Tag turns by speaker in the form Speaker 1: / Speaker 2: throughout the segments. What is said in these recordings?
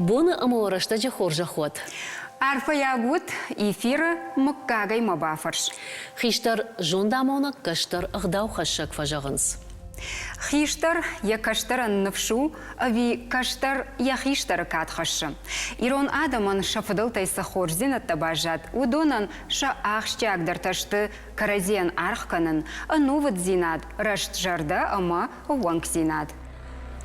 Speaker 1: Боны ӕмӕ рӕстӕджы хорзӕх уӕд!
Speaker 2: Арфӕйаг ут, эфиры мыггагӕй мӕ бафӕрс.
Speaker 1: Хистӕр зондамонӕг, кӕстӕр ӕгъдаухӕссӕг фӕзӕгъынц.
Speaker 2: Хистӕр йӕ кӕстӕрӕн ныфс у ӕви кӕстӕр йӕ хистӕры кад хӕссы? Ирон адӕмӕн сӕ фыдӕлтӕй цы хорздзинӕдтӕ баззад, уыдонӕн сӕ ахсджиагдӕртӕ сты кӕрӕдзийӕн аргъ кӕнын, ӕнувыддзинад, рӕстзӕрдӕ ӕмӕ ӕууӕнкдзинад.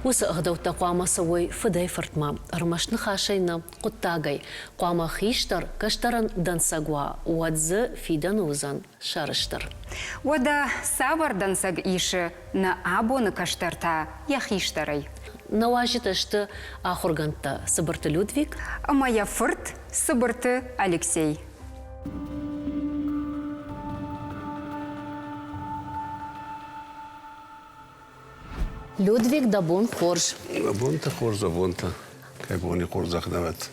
Speaker 1: Уыцы ӕгъдӕуттӕ хъуамӕ цӕуой фыдӕй-фыртмӕ, ӕрмӕст ныхасӕй нӕ, хъуыддагӕй. Хъуамӕ хистӕр кӕстӕрӕн дӕнцӕг уа, уӕд дзы фидӕны уыдзӕн сӕрыстыр.
Speaker 2: Уӕдӕ цавӕр дӕнцӕг исы нӕ абоны кӕстӕр та йӕ хистӕрӕй?
Speaker 1: Нӕ уазджытӕ сты ахуыргӕндтӕ Цыбырты Людвиг
Speaker 2: ӕмӕ йӕ фырт Цыбырты Алексей.
Speaker 1: Людвиг, дӕ бон хорз.
Speaker 3: Дӕ бонтӕ хорз, дӕ бонтӕ. Кӕй бони хорзӕх нӕ уӕд.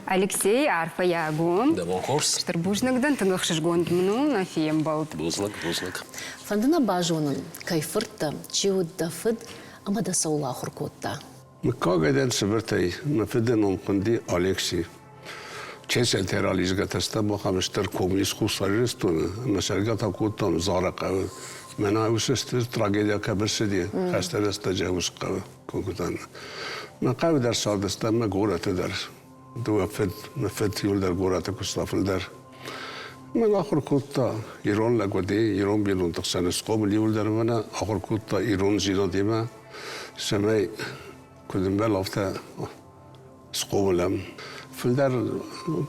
Speaker 2: Алексей, арфӕйаг у.
Speaker 4: Дӕ бон хорз.
Speaker 2: Стыр бузныг дын, тынг ӕхсызгонд мын у нӕ фембӕлд.
Speaker 4: Бузныг, бузныг.
Speaker 1: Фӕнды нӕ базонын, кӕй фырт дӕ, чи уыд дӕ фыд ӕмӕ дӕ цӕуыл ахуыр кодта?
Speaker 3: Мыггагӕй дӕн Цыбыртӕй. Мӕ фыды ном хуынди Алекси. Чеселтӕй ралидзгӕтӕ стӕм ахӕм стыр коммунист Хуссар Ирыстоны ӕмӕ цӕргӕ та кодтам Зары хъӕуы. Мӕнӕ уыцы стыр трагедия кӕм ӕрцыди, хӕсты рӕстӕджы уыцы хъӕуы Когутаны. Мӕ хъӕуы дӕр цардыстӕм, мӕ горӕты дӕр. Дыууӕ фыд, мӕ фыд иуылдӕр горӕты куыста фылдӕр. Мӕн ахуыр кодта ирон лӕг уыди, ирон бинонты хсӕн схъомыл иуылдӕр мӕнӕ ахуыр кодта ирондзинадимӕ, цӕмӕй куыд ӕмбӕлы, афтӕ схъомыл ӕм. Фылдӕр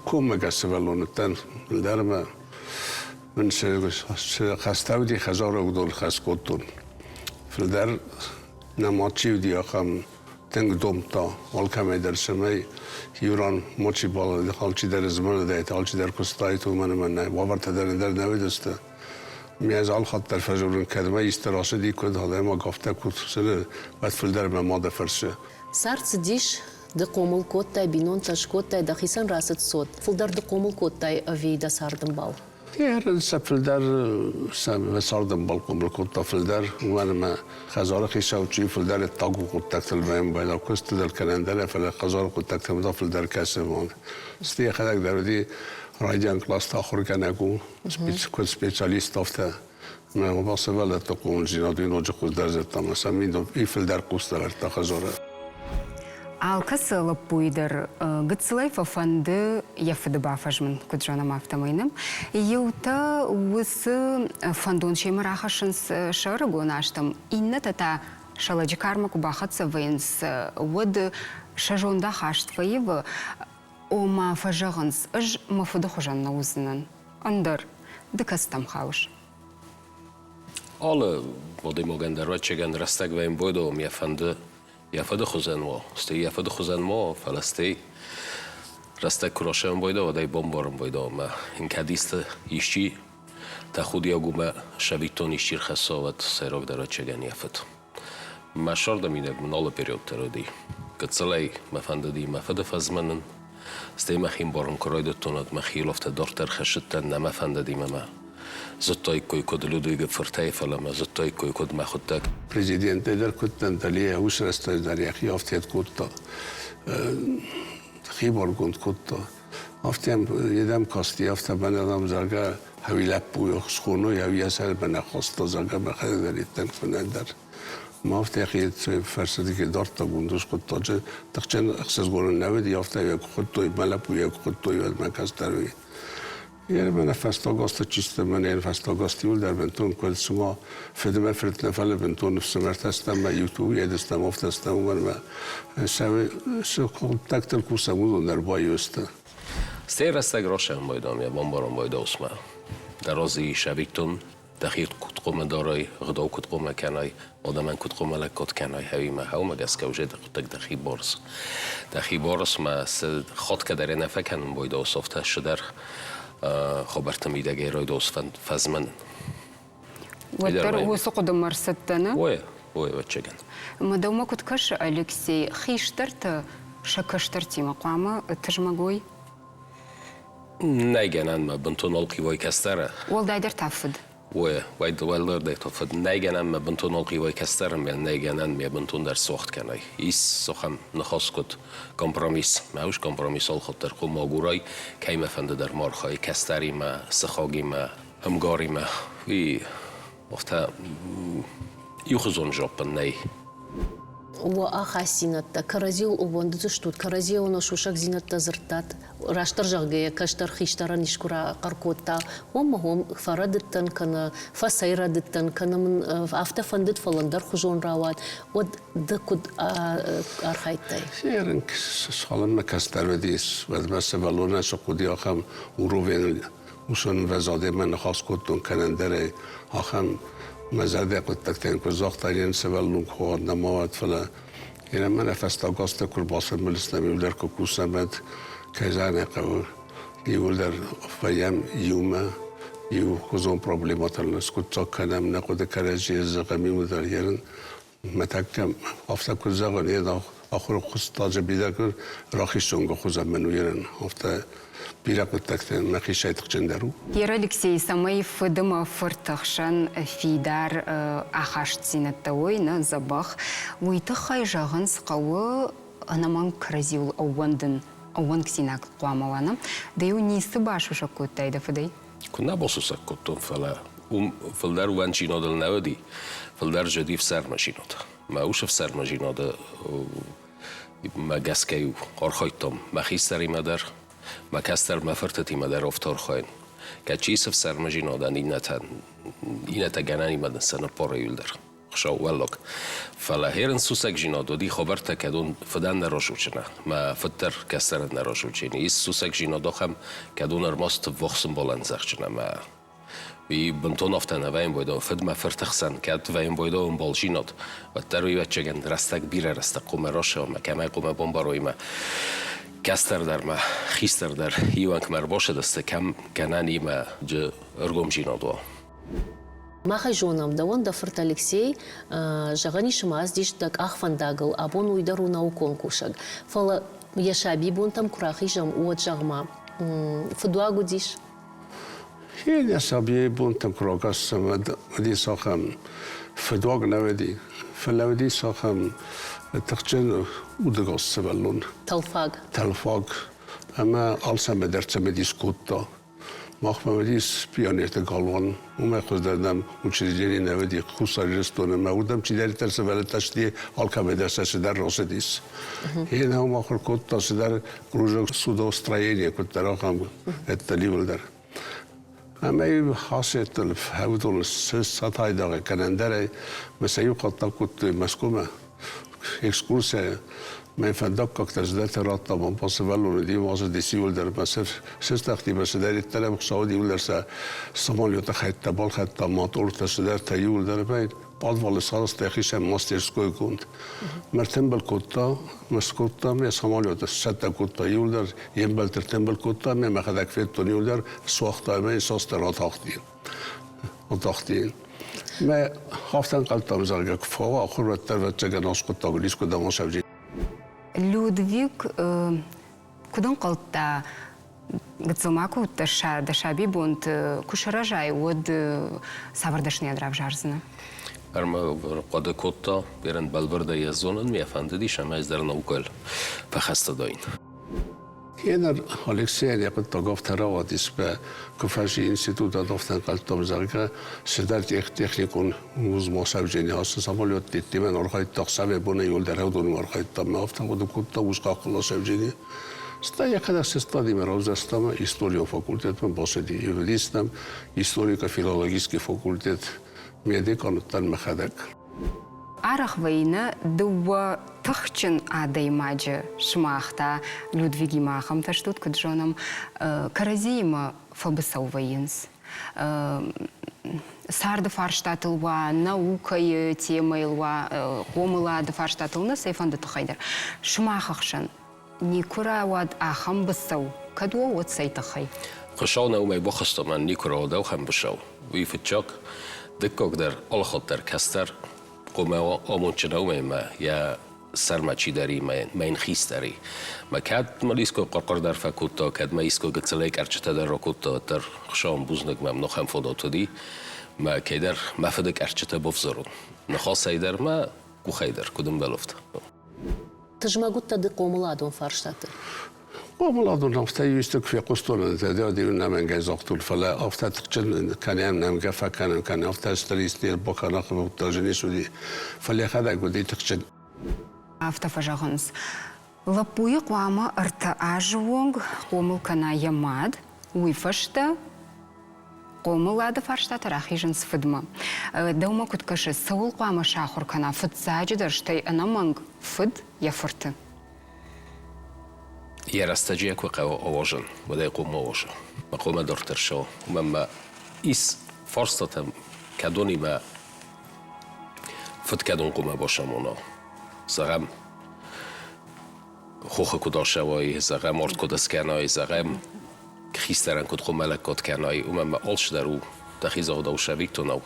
Speaker 3: коммӕгӕс сывӕллон уыдтӕн, фылдӕр мӕ мын цы хӕстӕ уыди, хӕдзары уыдон хӕс кодтон. Фылдӕр нӕ мад чи уыди, ахӕм тынг домдта алкӕмӕй дӕр, цӕмӕй иу ран мочи алчидӕр змӕлыдаид, алчидӕр куыстаид, уымӕн ӕмӕ нӕ уавӕртӕ дӕр ӕндӕр нӕ уыдысты. Ме ӕз алхатт дӕр фӕзурын, кӕдмӕ исты рацыди, куыд адӕймаг афтӕ куыд цӕры, уӕд фылдӕр мӕ мады фӕрсы.
Speaker 1: Цард цыдис, ды хъомыл кодтай, бинонтӕ скодтай, дӕхицӕн рацыд цот. Фылдӕр ды хъомыл кодтай ӕви дӕ цардӕмбал?
Speaker 3: Сӕ фылдӕр сӕ цардӕмбал хъомыл кодта фылдӕр, уымӕн ӕмӕ хӕдзары хицау чи фылдӕр ӕддаг хъуыддӕгтыл баембӕлаг куысты дӕр кӕнӕн дӕр, фӕлӕ хӕдзары хъуыддӕгтӕм та фылдӕр кӕсы. Стӕй йӕхӕдӕг дӕр уыди райдиан къласты ахуыргӕнӕг у, куыд специалист, афтӕ. Мӕ оба сывӕллӕтты хъомылдзинад уый ноджы хуыздӕр зыдта ӕмӕ сӕм и фылдӕр хъус дӕвӕрдта хӕдзары.
Speaker 2: Алкӕцы лӕппуйы дӕр гыццылӕй фӕфӕнды йӕ фыды бафӕзмын, куыд зонӕм, афтӕмӕй нӕм. Иутӕ уыцы фӕндон семӕ рахӕссынц сӕ ӕрыгон азтӕм, иннӕтӕ та сӕ лӕджы кармӕ куы бахӕццӕ вӕййынц, уӕд сӕ зондахаст фӕивы, ома фӕзӕгъынц, ӕз мӕ фыды хуызӕн нӕ уыдзынӕн, ӕндӕр ды кӕцытӕм хауыс?
Speaker 4: Алы адӕймагӕн дӕр ӕвӕццӕгӕн рӕстӕг вӕййы бойдом йӕ фӕнды йӕ фыды хуызӕн уа, стӕй йӕ фыды хуызӕн ма уа, фӕлӕ стӕй рӕстӕг куы расайын байдаа, уӕд ӕй бамбарын байдаа, ӕмӕ йын кӕд исты исчи тӕхудиаг у мӕ сабитон исчи рхӕсса, уӕд сӕйрагдӕр ӕвӕццӕгӕн йӕ фыд. Мӕ сӕрдӕмидӕг мын алы период дӕр уыди. Гыццылӕй мӕ фӕндыди мӕ фыды фӕзмынын, стӕй мӕхи ӕмбарын куы райдыдтон, уӕд мӕхиуыл афтӕ дарддӕр хӕссыдтӕн, нӕ мӕ фӕндыди мӕ зыдтаиккой куыд Людвигы фыртӕй, фӕлӕ мӕ зыдтаиккой куыд мӕхуыдтӕг.
Speaker 3: Президенттӕй дӕр куыд дӕн, дӕлейӕ уыцы рӕстӕджы дӕр йӕхи афтӕ кодта, хибаргонд кодта. Афтӕ йедӕм касти, афтӕ мӕнӕ зӕгъгӕ, ӕви лӕппуйы схоной, ӕви йӕ сӕр мӕнӕ хаста, зӕгъгӕ, мӕхӕдӕг дӕр иттӕг фынӕй дӕр. Ма афтӕ йӕхи фӕрсырдыгӕй дардта гундуз хъуыддаджы. Тыхджын ӕхсызгон ын нӕ уыди, афтӕ йӕ куы хуыдтой, мӕ лӕппу йӕ куы хуыдтой, уӕд мӕ кӕстӕр уый. Мӕнӕ фӕстаг азты чи сты, мӕнӕ фӕстаг азты иуылдӕр бынтон куыд цыма фыдмӕ фырт нӕ, фӕлӕ бынтон ӕфсымӕртӕ стӕм мӕ иу едыстӕм, афтӕ стӕм, уымӕн ӕмӕ цы хъуыддӕгтыл кусӕм, уыдон дӕр баиу сты.
Speaker 4: Стӕй рӕстӕг росӕн байдам, йӕ бамбарын байдаусмӕ. Дӕ разы ис ӕвиттон, дӕхи куыд хъуамӕ дарай, ӕгъдау куыд хъуамӕ кӕнай, адӕмӕн куыд хъуамӕ лӕггад кӕнай, ӕви мӕ хъӕумӕ гӕсгӕ уже дӕ хъуыддаг дӕхи барс. Дӕхи барс мӕ цы хатгӕ дӕр нӕ фӕкӕнын байдауыс, афтӕ цыдӕр хабӕртты мидӕгӕй райдауыс фӕзмын.
Speaker 2: Уӕддӕр уыцы хъуыдымӕ ӕрцыдтӕ, нӕ?
Speaker 4: Ой, ой, ӕвӕццӕгӕн.
Speaker 2: Ӕмӕ дӕумӕ куыд кӕсы, Алексей, хистӕртӕ сӕ кӕстӕртимӕ хъуамӕ тызмӕг уой?
Speaker 4: Нӕй гӕнӕн мӕ бынтон ӕлхъивой кӕстӕры.
Speaker 2: Уӕлдайдӕр та фыд.
Speaker 4: Уӕ, уӕлдӕр фыд нӕй гӕнӕн мӕ бынтон ӕлхъивӕй кӕстӕрӕн мӕ нӕй гӕнӕн мӕ бынтондӕр суӕгъд кӕнай. Ис ахӕм ныхас куыд компромисс. Мӕ ус компромисс алхатт дӕр хъуамӕ агурай, кӕй мӕ фӕнды дӕр ма архай кӕстӕримӕ, сыхагимӕ, ӕмгаримӕ. Уый афтӕ иухуызон жоппӕн нӕй.
Speaker 1: Уӕ ахастдзинӕдтӕ кӕрӕдзиуыл ӕууӕндыдыстут, кӕрӕдзийӕн уӕ сусӕгдзинӕдтӕ дзырдтат, растдӕр зӕгъгӕйӕ, кӕстӕр хистӕрӕн искуы рахъӕр кодта, уым уым фӕрӕдыдтӕн кӕнӕ фӕцӕйрӕдыдтӕн, кӕнӕ мын афтӕ фӕндыд, фӕлӕ ӕндӕрхуызон рауад, уӕд ды куыд архайдтай?
Speaker 3: Ерын цалынмӕ кӕстӕр уыдис, уӕдмӕ сывӕллонӕн цы хъуыди, ахӕм уровень уысон вӕзадемӕ ныхас кодтон кӕнӕ ӕндӕрӕй, ахӕм мӕ зӕрдӕ хъуыддӕгтӕн куы загъта, йе сывӕллон куы уа, нӕма уӕд, фӕлӕ Йе мӕнӕ фӕстаг азты куы рбацӕмбӕлыстӕм, иуылдӕр куы кусӕм, уӕд, кӕй зӕгъын ӕй хъӕуы, иуылдӕр вӕййӕм иумӕ, иухуызон проблемӕтыл скъуыддзаг кӕнӕм, нӕ хъуыды кӕрӕдзийы зӕгъӕм иуылдӕр ерын. Мӕ тӕккӕ афтӕ куы зӕгъын, йе ахуыры хъуыддаджы бирӕ рахизонгӕ хуызӕн мӕн у ерын. Афтӕ бирӕ хъуыддӕгтӕ мӕхицӕй тыхджындӕр у.
Speaker 2: Гера Алексей, цӕмӕй фыд ӕмӕ фырты хсӕн фидар ахастдзинӕдтӕ уой, нӕ дзӕбӕх, уый тыххӕй зӕгъынц, хъӕуы ӕнӕмӕнг кӕрӕдзиуыл ӕууӕндын, ӕууӕнкдзинад хъуамӕ уа, нӕ? Дӕ-иу ницы басусӕг кодтай дӕ фыдӕй?
Speaker 4: Куы нӕ басусӕг кодтон, фӕлӕ уым фылдӕр уӕнчинодыл нӕ уыди, фылдӕр зыди ӕфсӕрмӕзинод. Мӕ ус ӕфсӕрмӕзиноды мӕ гӕсгӕ-иу архайдтон мӕ хистӕримӕ дӕр, мӕ кӕстӕр мӕ фыртытимӕ дӕр афтӕ архайын. Кӕд чи цы ӕфсӕрмызинадӕн, иннӕтӕ, иннӕтӕ гӕнӕнимӕ дын сӕ ныппарой иуылдӕр. Хуыцау уӕллаг. Фӕлӕ херын сусӕгзинад уыди хабӕрттӕ, кӕд уын фыдӕн нӕ разучына, мӕ фыд дӕр кӕстӕрӕн нӕ разучини. Ис сусӕгзинад ахӕм, кӕд уын ӕрмӕст ввахс ӕмбалӕн зӕгъджына мӕ Уый бынтон афтӕ нӕ вӕййын бойдо, фыд мӕ фырты хсӕн, кӕд вӕййын бойдо ӕмбалзинад, уӕддӕр уый ӕвӕццӕгӕн рӕстӕг бирӕ рӕстӕг хъуамӕ расӕуа мӕ кӕмӕй хъуамӕ бамбарой мӕ кӕстӕр дӕр мӕ хистӕр дӕр иуӕнкмӕ ӕрбасыдысты, кӕм гӕнӕн и мӕ джы ӕргомзинад уа.
Speaker 1: Мах ӕй зонӕм, дӕуӕн дӕ фырт Алексей, зӕгъӕн ис, ӕмӕ ацыдис дӕ къахвӕндагыл, абон уый дӕр у наукон кусӕг. Фӕлӕ йӕ сабибонтӕм куы рахизӕм, уӕд зӕгъ-ма, фыдуаг уыдис?
Speaker 3: Йӕ сабийы бонтӕм куы ракастӕн, уӕд уыдис ахӕм фыдуаг нӕ уыди, фӕлӕ уыдис ахӕм тыхджын удӕгас сывӕллон.
Speaker 1: Тӕлфаг.
Speaker 3: Тӕлфаг. Ӕмӕ алцӕмӕ дӕр цымыдис кодта. Махмӕ уыдис пионерты галуан. Уымӕй хуыздӕр нӕм учреждени нӕ уыди Хуссар Ирыстоны ӕмӕ уырдӕм чидӕриддӕр сывӕллӕттӕ цыди, алкӕмӕй дӕр сӕ цыдӕр рацыдис. Йе уым ахуыр кодта цыдӕр кружок судостроения куыддӕр ахӕм ӕддӕ дӕр. Ӕмӕ хасеттыл уыдон сатайдагъ кӕнӕндӕрӕй мӕ сӕ иу хъуыддаг кодтой Мӕскуымӕ экскурсияйы. Мӕ фӕндаггӕгтӕ цыдӕртӕ радта мӕн сывӕллоны дивазы иуылдӕр мӕ сыздӕхти мӕ цыдӕриддӕр ӕм Хуыцауы иуылдӕр сӕ самолеты хӕйттӕ балхӕдта, мотортӕ цыдӕртӕ иуылдӕр ӕмӕ Подвалы сарӕзта йӕхицӕн мастерскойгонд. Мӕ ӕртӕмбал кодта, мӕ скодта, мӕ самолеты сцӕттӕ кодта иуылдӕр, йе мбӕлтты ӕртӕмбал кодта, мӕ мӕхӕдӕг федтон иуылдӕр, суагъта ӕмӕ йын цасдӕр атахти. Атахти. Мӕ афтӕ ӕнхъӕлдтам, зӕгъгӕ, куы фӕуа ахуыр, уӕддӕр, ӕвӕццӕгӕн, аскъуыдта искуыдӕм асӕвджи.
Speaker 2: Людвиг куыд ӕнхъӕлдта, гыццыл ма куы уыдтӕ дӕ сабибонты, куы сырӕзай, уӕд цавӕр дӕсныйад равзардзынӕ?
Speaker 4: Ӕрмӕ хъуыды кодта, берӕн бӕлвырдӕй йӕ зонын мӕ фӕндыдис ӕмӕ ӕз дӕр наукӕйыл фӕхӕстыдаин.
Speaker 3: Еныр Алексейӕн йӕ хъуыддаг афтӕ рауадис, куы фӕци институтӕн, афтӕ ӕнхъӕлдтам, зӕгъгӕ, цыдӕр техникон вузмӕ сӕвджени ацы самолет деттимӕ архайдта ӕхсӕвӕй-бонӕй иуылдӕр уыдонимӕ архайдта ӕмӕ афтӕ хъуыды кодта, ус хъахъхъӕла сӕвджени. Стӕй йӕхӕдӕг сыстадимӕ равзӕрста ӕмӕ историон факультетмӕ бацыди. Уыдис нӕм историко-филологический факультет, ме декан уыдтӕн мӕхӕдӕг.
Speaker 2: Арӕх вӕййы дыууӕ тыхджын адӕймаджы, сымах та Людвигимӕ ахӕмтӕ стут, куыд зонӕм, кӕрӕдзиимӕ фӕбыцӕу вӕййынц. Царды фарстатыл уа, наукӕйы темӕйыл уа, хъомылады фарстатыл нӕ цӕйфӕнды тыххӕй дӕр. Сымах ӕхсӕн никуы рауад ахӕм быцӕу, кӕд уа, уӕд цӕй тыххӕй?
Speaker 4: Хуыцау нӕ уымӕй бахызта, мӕн никуы рауад ахӕм быцӕу. Уый фыццаг, дыккаг дӕр, алыхатт дӕр кӕстӕр хъуамӕ амондджын уымӕй мӕ йӕ сӕрмӕ чидӕр и, мӕ йын хистӕр и. Мӕ кӕд мӕ искуы хъуыр-хъуыр дӕр фӕкодта, кӕд мӕ искуы гыццылӕй къӕрчытӕ дӕр ракодта, уӕддӕр Хуыцауӕн бузныг мӕм нохӕн фадат уыди. Мӕ кӕйдӕр мӕ фыды къӕрчытӕ бавзарон. Ныхасӕй дӕр мӕ къухӕй дӕр, куыд ӕмбӕлы, афтӕ.
Speaker 1: Тызмӕг уыдтӕ ды хъомыладон фарстаты?
Speaker 3: Хъомыладон афтӕ исты куы фехъуыстон, ӕдӕ нӕмӕнгӕй загътон, фӕлӕ афтӕ тыхджын кӕнӕм, нӕмгӕ фӕкӕнӕм, кӕнӕ афтӕ стыр исты ӕрбакӕнӕм, хъуыддаджы ницы уыди. Фӕлӕ йӕхӕдӕг уыди тыхджын.
Speaker 2: Афтӕ фӕзӕгъынц, лӕппуйы хъуамӕ 3 азы онг хъомыл кӕна йӕ мад, уый фӕстӕ хъомылады фарстатӕ рахизынц фыдмӕ. Дӕумӕ куыд кӕсы, цӕуыл хъуамӕ сахуыр кӕна фыццаджыдӕр, стӕй ӕнӕмӕнг фыд йӕ фырты?
Speaker 4: Йӕ рӕстӕджы йӕ куы хъӕуы ауазын, уӕд ӕй хъуамӕ ауаза. Мӕ хъуамӕ дарддӕр ссӕуа. Уымӕн ӕмӕ ис фарстатӕ, кӕдонимӕ фыд кӕдон хъуамӕ басамона. Зӕгъӕм, хохы куыд ацӕуай, зӕгъӕм, арт куыд скӕнай, зӕгъӕм, хистӕрӕн куыд хъуамӕ лӕггад кӕнай, уымӕн ӕмӕ алцыдӕр у дӕхи загъдау сӕвиттонау.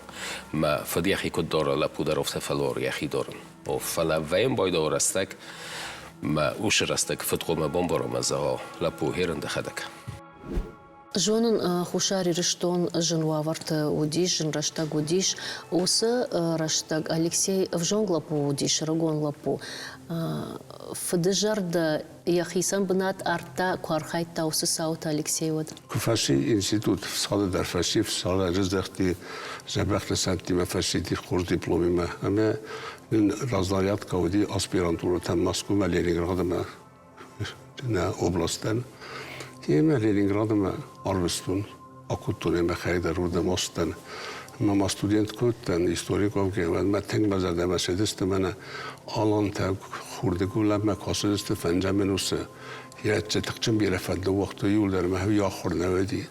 Speaker 4: Мӕ фыд йӕхи куыд дары, лӕппу дӕр афтӕ фӕлвары йӕхи дарын. О, фӕлӕ вӕййын байдауы рӕстӕг, мӕ усы рӕстӕг фыд хъуамӕ бамбара мӕ зӕгъа, лӕппу, хӕрын дӕхӕдӕг.
Speaker 1: Зонын, Хуссар Ирыстон зын уавӕрты уыдис, зын рӕстӕг уыдис. Уыцы рӕстӕг Алексей ӕвзонг лӕппу уыдис, ӕрыгон лӕппу. Фыды зӕрдӕ йӕхицӕн бынат ардта, куы архайдта уыцы цауты Алексей, уӕд?
Speaker 3: Куы фӕци институт, фсады дӕр фӕци, фсады ӕрыздӕхти, дзӕбӕх нысӕнттимӕ фӕци хорз дипломимӕ. Ӕмӕ нын раздарядка уыди аспирантурӕтӕм Мӕскуымӕ, Ленинградмӕ нӕ областӕн. Ӕмӕ Ленинградмӕ арвыстон, акодтон ӕмӕ хайдӕр уырдӕм ацыдтӕн. Ӕмӕ ма студент куы уыдтӕн, историк уӕвгӕ, уӕд мӕ тынг мӕ зӕрдӕмӕ цыдысты мӕнӕ алантӕ хурдыгулӕнмӕ куы ацыдысты фӕндзӕм ӕнусы. Йӕ тыхджын бирӕ фӕд ныууагътой иуылдӕр ӕмӕ уый ахуыр нӕ уыди.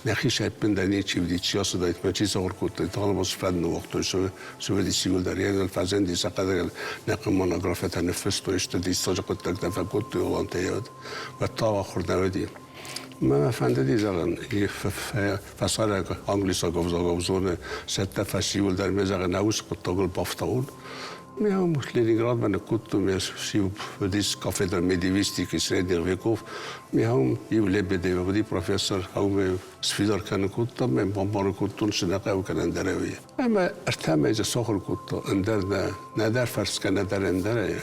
Speaker 3: Нӕхи сӕппындӕр ничи уыди, чи ацыдаид ӕмӕ чи сахуыр кодтаид, алыбон цы фӕд ныууагътой, цы иуылдӕр. Йӕ фӕзынди сӕ хъӕдӕгыл нӕ монографиятӕ ныффыстой, сты диссаджы хъуыддӕгтӕ фӕкодтой алантӕ уӕд. Уӕд та ахуыр нӕ уыди. Мӕ фӕндыди зӕгъын, фӕсарӕг англисаг ӕвзагау зоны, цӕттӕ фӕци иуылдӕр ме зӕгъын, нӕ уыцы хъуыддагыл бафтауын. Я Ленинградмӕ ныккодтон, ме уыдис кафедра медиевистики средних веков. Ме иу Лебедев уыди профессор, ӕмӕ сфидар кӕнын кодта, ме бамбарын кодтон, цы нӕ хъӕуы кӕнӕн дӕр ӕви. Ӕмӕ ӕртӕ мӕйы сахуыр кодта, ӕндӕр нӕ, нӕдӕр фӕрсгӕ, нӕдӕр ӕндӕрӕй.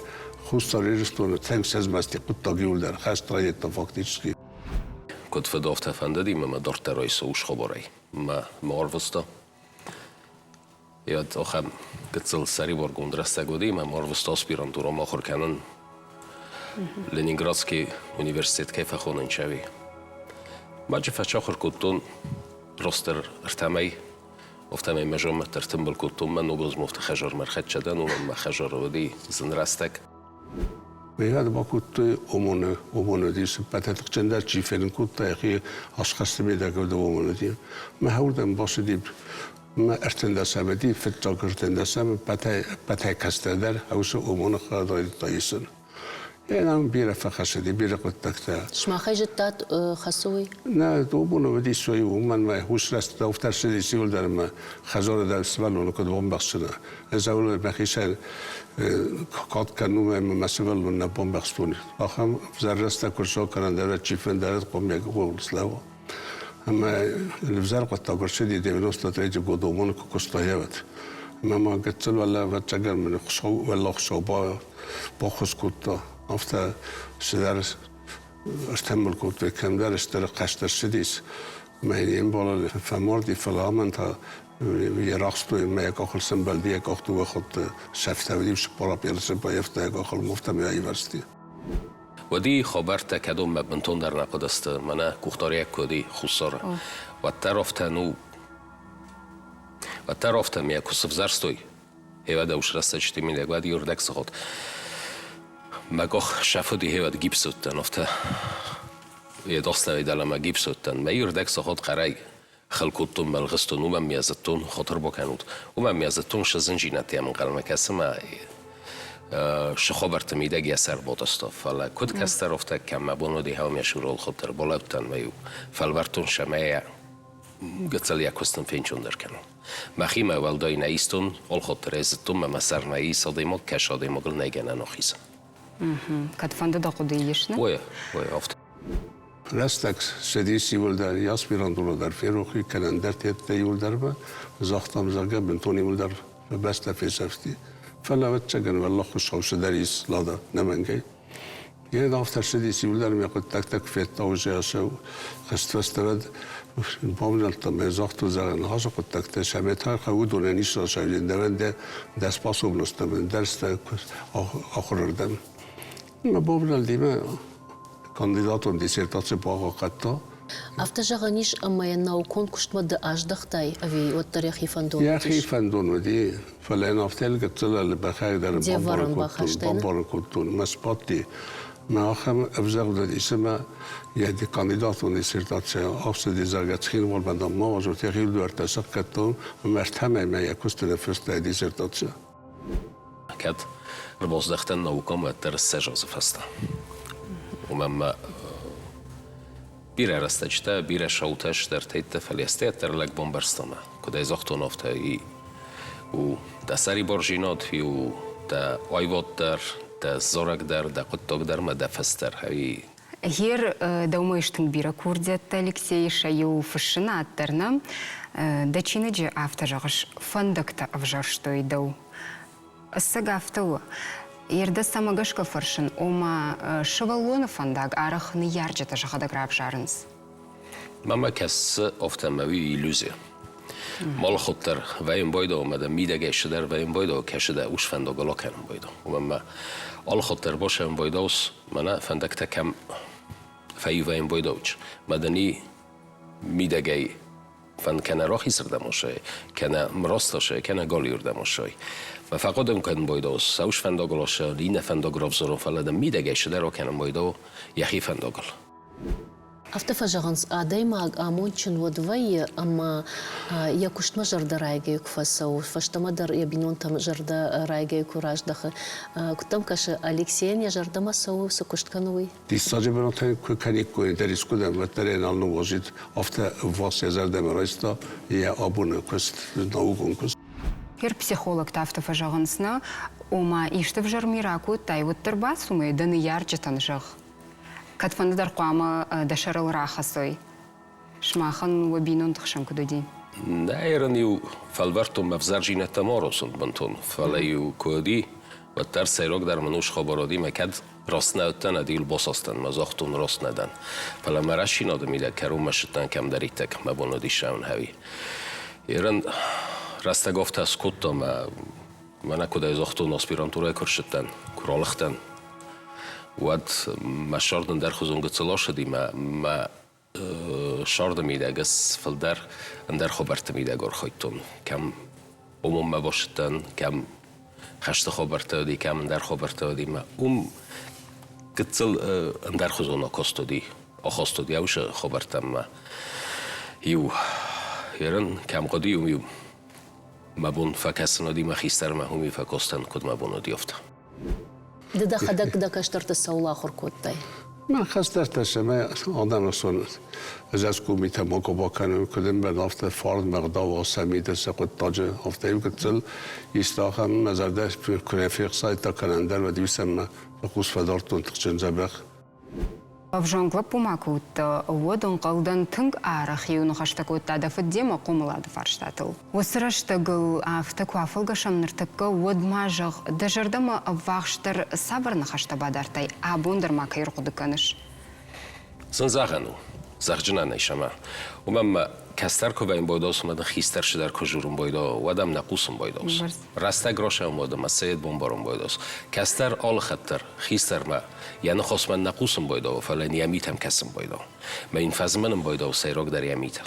Speaker 3: Хуссар Ирыстоны тынг сӕзмӕсти хъуыддаг иуылдӕр, хӕст райдыдта фактически.
Speaker 4: Куыд фыд, афтӕ фӕндыди мӕ мӕ дарддӕр айсы ус хабарӕй. Мӕ мӕ арвыста. Йӕ ахӕм гыццыл сӕрибаргонд рӕстӕг уыди, ӕмӕ ӕрвыста аспирантурӕмӕ ахуыр кӕнын. Ленинградский университет кӕй фӕхонын чави. Баджы фӕсахуыр кодтон ростдӕр ӕртӕмӕй, афтӕмӕй мӕ зонмӕ ӕртымбыл кодтон мӕ ногозмовты хӕзармӕ ӕрхӕццӕ дӕн, уымӕн мӕ хӕзары уыди зын рӕстӕг.
Speaker 3: Бригады бакодтой ОМОН-ы, ОМОН уыдис ӕппӕты тыхджындӕр чи фенын кодта, йӕхи асхӕсты мидӕг уыд ОМОН уыди. Мӕ уырдӕм бацыди мӕ ӕртындӕсӕмы ди, фыццаг ӕртындӕсӕмы ӕппӕтӕй кӕстӕрдӕр уыцы ОМОН-ы хъӕд райдыдта исын. Йӕ бирӕ фӕхӕссыди, бирӕ хъуыддӕгтӕ.
Speaker 1: Сымахӕй зыдтат хӕцы уый?
Speaker 3: Нӕ, ОМОН-ы уыдис уый, уымӕн мӕ хус рӕстӕг тӕрсыдис иуылдӕр ӕмӕ хӕдзары дӕр сывӕллоны куыд бамбӕхсына. Ӕз ауыл мӕхицӕн кад кӕнун ӕмӕ мӕ сывӕллон нӕ бамбӕхстон. Ахӕм ӕвзӕр рӕстӕг куы рцӕуа кӕнӕ дӕр чи фендӕр хъомӕг слӕууа. Ӕмӕ ӕвзӕр хъуыддаг ӕрцыди 93 годы ОМОН куы куыста ӕвӕд. Ӕмӕ ма гыццыл уӕлӕ ӕвӕццӕгӕн мын Хуыцау уӕллаг Хуыцау баххуыс кодта. Афтӕ цыдӕр ӕртӕмбыл кодтой, кӕмдӕр стыр хъӕстӕ ссыдис. Мӕ йе мбалы фӕмарди, фӕлӕ амӕн та йӕ рахстой ӕмӕ йӕ къахыл сӕмбӕлди, йӕ къах дыууӕ хатты сӕфтӕ уыди, цыппар апъелысы баййӕфта йӕ къахыл, афтӕмӕй аивӕрзти.
Speaker 4: Уӕди хабӕрттӕ кӕдонмӕ бынтондӕр нӕ хъуыдысты, мӕнӕ къухдариӕг куы уыди Хуссары, уӕддӕр афтӕ ну, уӕддӕр афтӕ мӕ куы сывзӕрстой, хевӕдӕ ус рӕстӕджыты мидӕг, уӕд иуырдӕг сыгъд. Мӕ къух сӕфыди хевӕд гипс уыдтӕн, афтӕ йӕ дохстӕй дӕлӕмӕ гипс уыдтӕн. Мӕ иуырдӕг сыгъд хъӕрӕй хыл кодтон, мӕ ӕлгъыстон, уымӕн мӕ зыдтон, хатыр бакӕнут, уымӕн мӕ зыдтон, сӕ зынджинӕдтӕ йӕм ӕнхъӕлмӕ кӕсы мӕ сыхобӕрты мидӕг йӕ сӕр батыста. Фӕлӕ куыд кӕстӕр, афтӕ кӕм мӕ бон уыди, хӕу мӕ сурыл хуыддӕр балӕудтӕн мӕ-иу фӕлвӕрдтон сӕмӕ йӕ гыццыл йӕ куыст ын фенчондӕр кӕнон. Мӕхимӕ уӕлдай нӕ истон, олхотдӕр ӕй зыдтон мӕ мӕ сӕр нӕ ис адӕймаг, кӕс адӕймагыл нӕй гӕнӕн ахизын.
Speaker 2: Кӕд фӕнды дӕ хъуыдыйы ис, нӕ?
Speaker 4: Ой, ой, афтӕ.
Speaker 3: Рӕстӕг цыдис иуылдӕр, йӕ аспирантурӕ дӕр ферох и, кӕнӕ ӕндӕр теттӕ иуылдӕр загътам, зӕгъгӕ, бынтон иуылдӕр бӕстӕ фесӕфти. Фӕлӕ, ӕвӕццӕгӕн, уӕллах Хуыцау цыдӕр ис, Лада, нӕмӕнгӕй. Йе афтӕ ссыдис иуылдӕр мӕ хъуыддӕгтӕ куы федта, уызӕ сӕ хӕстфӕстӕвӕд бавнӕлдта мӕ загътон, зӕгъӕн, ныхасы хъуыддӕгтӕ сӕ та уыдонӕн ис расайдӕн дӕ дӕ способносттӕ дӕрзтӕ ахуырырдӕм. Мӕ бавнӕлдимӕ кандидатон диссертаци бахъахъхъӕдта.
Speaker 1: Афтӕ зӕгъӕн ис, ӕмӕ йӕ наукон куыстмӕ ды аздӕхтай ӕви уӕддӕр йӕхи фӕндон
Speaker 3: уыдис? Йӕхи фӕндон уыди, фӕлӕ йын афтӕ гыццыл ӕлбӕхӕй дӕр бамбарын кодтон. Мӕ сбадти, мӕ ахӕм ӕвзӕр уыдис ӕмӕ йӕ кандидатон диссертаци ацыди, зӕгъгӕ, Цхинвалмӕ дам ма уарзут, йӕхи дуӕрттӕ сӕхгӕдтон ӕмӕ ӕртӕмӕй мӕ йӕ куысты ныффыста диссертаци.
Speaker 4: Кӕд ӕрбаздӕхтӕн наукӕмӕ, уӕддӕр ссӕдз азы фӕстӕ. Уымӕн мӕ бирӕ рӕстӕджытӕ, бирӕ шоутӕ сдӕртӕйттӕ, фӕлӕ стӕй лӕг бамбӕрста мӕ, куыд ӕй загътон, афтӕ и у дӕ сӕрибарзинад, и у дӕ аивад дӕр, дӕ зарӕг дӕр, дӕ хъуыддаг дӕр ӕмӕ дӕ фӕс дӕр.
Speaker 2: Гъер дӕумӕ ис тынг бирӕ курдиӕттӕ, Алексей, сӕ иу фыссынад дӕр нӕ. Дӕ чиныджы афтӕ зӕгъыс, фӕндӕгтӕ ӕвзӕрстой дӕу. Ӕцӕг афтӕ у? Ердӕ цӕмӕ гӕсгӕ фӕрсын, ома сывӕллоны фӕндаг арӕх ныййарджытӕ сӕхӕдӕг равзарынц?
Speaker 4: Мӕнмӕ кӕсы афтӕ ӕмӕ уый иллюзия. Малхуыддӕр вӕййын байдау ӕмӕ дӕ мидӕгӕй цыдӕр вӕййын байдау, кӕсы дӕ ус фӕндагыл акӕнын байдау. Уымӕн мӕ алыхуыддӕр босӕн байдаус, мӕнӕ фӕндӕгтӕ кӕм фӕивӕйын байдауч. Мӕ дын и мидӕгӕй фӕнд кӕнӕ рахизырдӕм осай, кӕнӕ мраст осай, кӕнӕ галиуырдӕм осай. Мӕ фӕхъуыдым кӕнын байдау, сӕ ус фӕндагыл оса, иннӕ фӕндаг равзарон, фӕлӕ дӕ мидӕгӕй цыдӕр акӕнын байдау йӕхи фӕндагыл.
Speaker 1: Афтӕ фӕзӕгъынц, адӕймаг амондджын уӕд вӕййы, ӕмӕ йӕ куыстмӕ зӕрдӕрайгӕ куы фӕцӕуы, фӕстӕмӕ дӕр йӕ бинонтӕм зӕрдӕрайгӕ куы раздӕхы. Куыд дӕм кӕсы, Алексейӕн йӕ зӕрдӕмӕ цӕуы, цы куыст кӕны, уый?
Speaker 3: Диссаджы бынатӕй куы кӕниккой, дӕр искуыдӕм, уӕддӕр ӕй нал ныууадзид. Афтӕ ӕввахс йӕ зӕрдӕмӕ райста йӕ абоны куыст, наукон куыст.
Speaker 2: Гер психологтӕ афтӕ фӕзӕгъынц, нӕ, ома исты ӕвзӕр ми ракодтай, уӕддӕр бацу ӕмӕ дӕ ныййарджытӕн зӕгъ. Кӕдфӕнды дӕр хъуамӕ дӕ сӕрыл рахӕцой. Сымахӕн уӕ бинонты хсӕн куыд уыди?
Speaker 4: Нӕ ерын-иу фӕлвӕрдтон ме взӕрдзинӕдтӕ ма росын бынтон, фӕлӕ-иу куы уыди, уӕддӕр сӕйрагдӕр мын ус хабар уыди, мӕ кӕд раст нӕ уыдтӕн, ӕдил басастӕн, мӕ загътон раст нӕ дӕн. Фӕлӕ мӕ рӕсинады мидӕг кӕронмӕ ссыдтӕн кӕмдӕриддӕр, мӕ бон уыди ссӕуын хӕуи. Ерын рӕстӕг афтӕ скодта, мӕ Мӕнӕ куыдӕй загътон, аспирантурӕйы куы рцыдтӕн, куы ралыгътӕн, уӕд мӕ сӕрд ӕндӕрхуызон гыццыл ацыди, мӕ мӕ сӕрды мидӕг ӕз фылдӕр ӕндӕр хабӕртты мидӕг архайдтон. Кӕм ОМОНмӕ басыдтӕн, кӕм хӕсты хабӕрттӕ уыди, кӕм ӕндӕр хабӕрттӕ уыди. Мӕ уым гыццыл ӕндӕрхуызон акаст уыди, ахаст уыди уыцы хабӕрттӕм мӕ иу ерын кӕм хъуыди, уым-иу Мӕ бон фӕкӕсын уыди мӕ хистӕрмӕ, уым фӕкостӕн, куыд мӕ бон уыди, афтӕ.
Speaker 1: Ды дӕхӕдӕг дӕ кӕстӕрты цӕуыл ахуыр кодтай?
Speaker 3: Мӕ кӕстӕртӕ сӕмӕ адӕмы сон ӕзӕскомитӕ ма бакӕнын, куыд ӕмбӕлы, афтӕ фарн ме гъдау сӕ мидӕ сӕ хъуыддаджы, афтӕ иу гыццыл исты ахӕм мӕ зӕрдӕ куы нӕ фехсайдта кӕнӕ ӕндӕр, уӕд-иу сӕм мӕ хъус фӕдардтон тыхджын дзӕбӕх.
Speaker 2: Ӕвзонг лӕппу ма куы уыдтӕ, уӕд ӕнхъӕлдӕн тынг арӕх-иу ныхӕстӕ кодта дӕ фыд демӕ хъомылады фарстатыл. Уыцы рӕстӕгыл афтӕ куы афӕлгӕсӕм ныртӕккӕ, уӕд ма зӕгъ, дӕ зӕрдӕмӕ ӕввахсдӕр цавӕр ныхӕстӕ бадардтай, абон дӕр ма кӕй ӕрхъуыды кӕныс?
Speaker 4: Зын зӕгъӕн у, зӕгъджынӕн ӕй сӕмӕ. Уымӕн мӕ кӕстӕр куы вӕййын бойдос ӕмӕ дын хистӕр цыдӕр куы журын бойдо, уӕд ӕм нӕ хъусын бойдос. Рӕстӕг росӕм уӕд ӕмӕ сӕ бомбарон бойдос. Кӕстӕр алы хатт дӕр хистӕрмӕ йӕ ныхасмӕ нӕ хъусын байдау, фӕлӕ йын йӕ митӕм кӕсын байдау. Мӕ йын фӕзмӕнын байдау сӕйрагдӕр йӕ митӕ.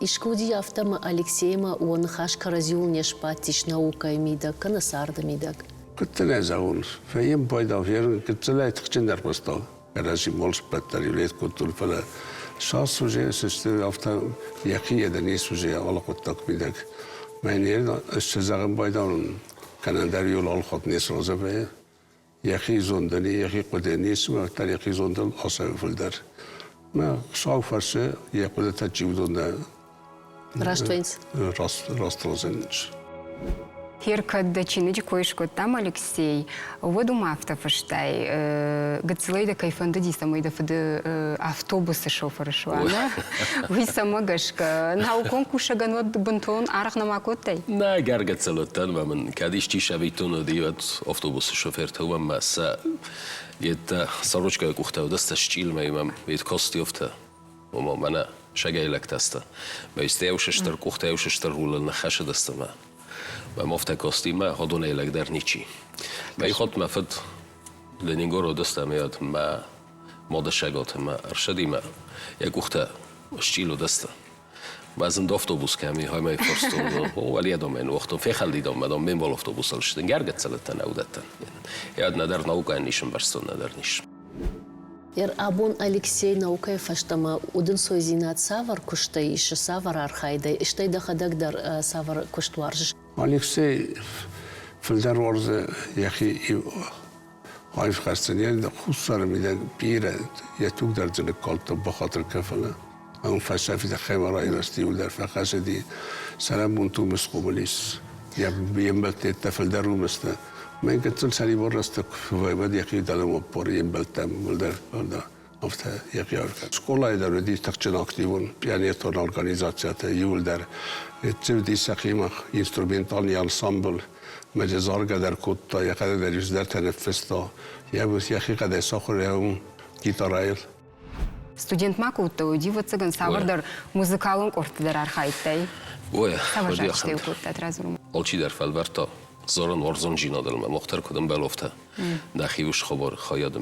Speaker 1: Искуы уыди афтӕ, ӕмӕ Алексеимӕ уӕ ныхас кӕрӕдзиуыл не сбадтис наукӕйы мидӕг кӕнӕ царды мидӕг?
Speaker 3: Куыддӕр ӕй зӕгъон, фӕййӕм байдау, ферын гыццылӕй тыхджындӕр хъуыста. Кӕрӕдзи молсбӕттӕр лет кодтон, фӕлӕ сас уже сысты, афтӕ йӕхи йедӕ не сузе алы хъуыддаг мидӕг. Мӕн ӕз зӕгъын байдаун, кӕнӕ дӕр иу алхатт не сразы вӕййы. Йӕхи зондӕн, йӕхи хъуыды ницы, уӕддӕр йӕхи зондыл ацӕуы фылдӕр. Мӕ Хуыцау фӕрсы, йӕ хъуыдытӕ чи уыдон
Speaker 1: Раст вӕййынц?
Speaker 3: Раст, раст разынынц.
Speaker 2: Хер кӕд дӕ чиныджы кой скодтам, Алексей, уӕд уым афтӕ фыстай, гыццылӕй дӕ кӕй фӕндыди, цӕмӕй дӕ фыды автобусы шофыр суа, нӕ? Уый цӕмӕ гӕсгӕ? Наукон кусӕгӕн уӕд бынтон аргъ нӕма кодтай?
Speaker 4: Нӕ, гӕргӕццӕл уыдтӕн ӕмӕ мын кӕд исчи сӕвиттон уыди, уӕд автобусы шофертӕ уымӕн мӕ сӕ йедтӕ сорочкӕйы къухтӕ уыдысты счъилмӕ мӕм йед костюмтӕ. Ома мӕнӕ сагӕй лӕгтӕ Мӕ истӕй стыр къухтӕй стыр рулыл ныххӕсыдысты мӕ. Мӕ мофтӕ костимӕ ходонӕй лӕгдӕр ничи. Мӕ хот мӕ фыд Ленингор уыдысты ӕмӕ мӕ модысӕготы мӕ ӕрсыди мӕ йӕ къухтӕ счъил уыдысты. Мӕ зынд автобус кӕми хаймӕй форстон, уӕлиадомӕн уохтон, фехӕлдидон мӕ дон мембал автобусыл сдын, гӕргӕццӕлӕттӕ нӕ уыдӕттӕн. Йӕ нӕдӕр наукӕйӕн ис ӕмбӕрстон, нӕдӕр нис.
Speaker 1: Ер абон Алексей наукӕйы фӕстӕмӕ удӕнцойдзинад цавӕр куыстӕй исы, цавӕр архайдӕй, стӕй дӕхӕдӕг дӕр цавӕр куыст уарзыс?
Speaker 3: Алексей фылдӕр уарзы йӕхи аив хӕссын. Йӕ хуссары мидӕг бирӕ йӕ туг дӕр дзы ныккалдта, бахатыр кӕн, фӕлӕ ам фӕсӕфиды хӕмарайы рӕзты иуылдӕр фӕхӕцыди. Цӕрӕнбонты уым схъомыл ис. Йе мбӕлттӕ фылдӕр уым сты. Мӕн гыццыл сӕрибар рӕстӕг куы вӕййы, уӕд йӕхи дӕлӕмӕ аппары йе мбӕлттӕм уӕлдӕр афтӕ йӕхи архайд. Скъолайы дӕр уыди тыхджын активон пионертон организацитӕ иуылдӕр. Уыди сӕхимӕ инструментальный ансамбль, мӕ заргӕ дӕр кодта, йӕхӕдӕг дӕр иу цыдӕртӕ ныффыста. Йӕ йӕхихъӕдӕй сахуыр ӕм гитарӕйыл.
Speaker 2: Студент ма куы уыдтӕ, уыди, ӕвӕццӕгӕн, цавӕрдӕр музыкалон къордты дӕр архайдтай.
Speaker 4: Ой,
Speaker 2: Цавӕр зарджытӕ-иу кодтат, радзур
Speaker 4: Алчидӕр фӕлвӕрдта зарын уарзондзинадыл мӕ мохтар куыд ӕмбӕлофтӕ. Нӕхи ус хабар хайад